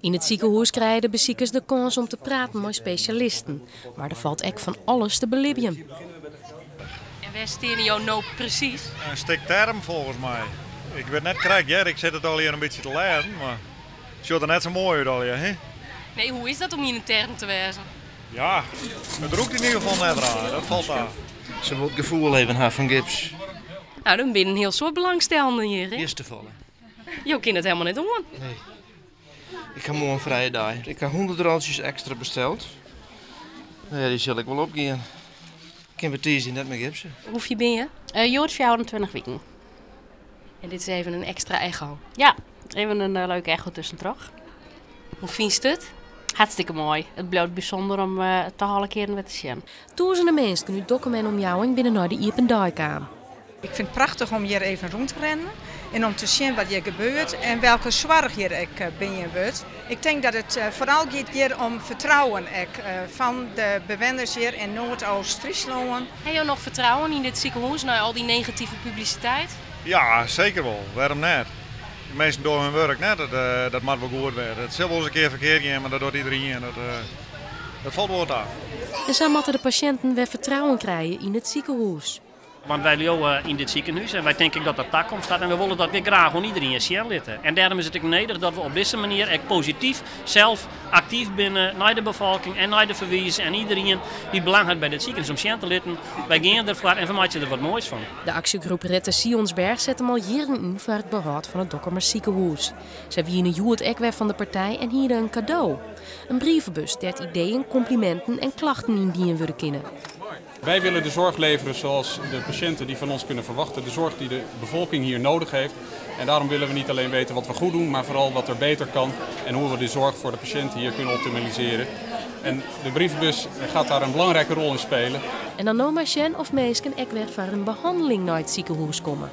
Yn it sikehûs krije de besikers de kâns om te praten mei spesjalisten. Mar der falt ek fan alles te belibjen. En wêr steane jo no presys? In stik term folgens my. Ik wit net krekt hear, ik sit it allegear in bytsje te lêzen, mar it sjocht der net sa moai út allegear, hè? Nee, hoe is dat om yn in term te wêzen? Ja, it rûkt yn ieder gefal net raar, dat falt ta. Se wol it gefoel even ha fan gips. Nou, der binne in hiel soad belangstellenden hjir, hè? Is te folle. Jo kinne it helemaal net oan. Nee. Ik ha moarn in frije dei. Ik ha 100 roltsjes ekstra besteld. No ja, dy sil ik wol opgean. Kin we tiisdei net mear gipse. Hoe fier binne je? Hjoed 24 wiken. En dit is even in ekstra echo? Ja, even in leuke echo tuskentroch. Hoe fynst it? Hartstikke moai. It bliuwt bysûnder om it toch alle kearen wer te sjen. Tûzenen minsken út Dokkum en omjouwing binne nei de iepen dei kaam. Ik fyn it prachtich om hjir even rûn te rinnen en om te sjen wat hjir gebeurt en welke soarch hjir ek bean wurdt. Ik tink dat it foaral giet hjir om fertrouwen ek fan de bewenners hjir yn Noardoost-Fryslân. Ha jo noch fertrouwen yn dit sikehûs nei al dy negative publisiteit? Ja, seker wol. Wêrom net? De minsken dogge hun wurk net, dat moat wol goed wêze. It sil wolris in kear ferkeard gean, mar dat docht iderien. Dat falt wol wat ta. En sa moatte de pasjinten wer fertrouwen krije yn it sikehûs. Want wy leauwe yn dit sikehûs en wy tinke ek dat dat takomst hat en we wolle dat ek graach oan iderien sjen litte. En dêrom is it ek nedich dat we op dizze manier ek posityf sels aktyf binne nei de befolking en nei de ferwizers en iderien dy't belang hat by dit sikehûs om sjen te litten, wy gean derfoar en we meitsje der wat moais fan. De aksjegroep Red de Sionsberg set him al jierren yn foar it behâld fan it Dokkumer sikehûs. Sy wiene hjoed ek wer fan de partij en hiene in kado. In brievebus dêr't ideeën, kompliminten en klachten yn dien wurde kinne. Wij willen de zorg leveren zoals de patiënten die van ons kunnen verwachten. De zorg die de bevolking hier nodig heeft. En daarom willen we niet alleen weten wat we goed doen, maar vooral wat er beter kan. En hoe we de zorg voor de patiënten hier kunnen optimaliseren. En de brievenbus gaat daar een belangrijke rol in spelen. En dan no mar sjen oft minsken ek wer foar in behanneling nei it sikehûs komme.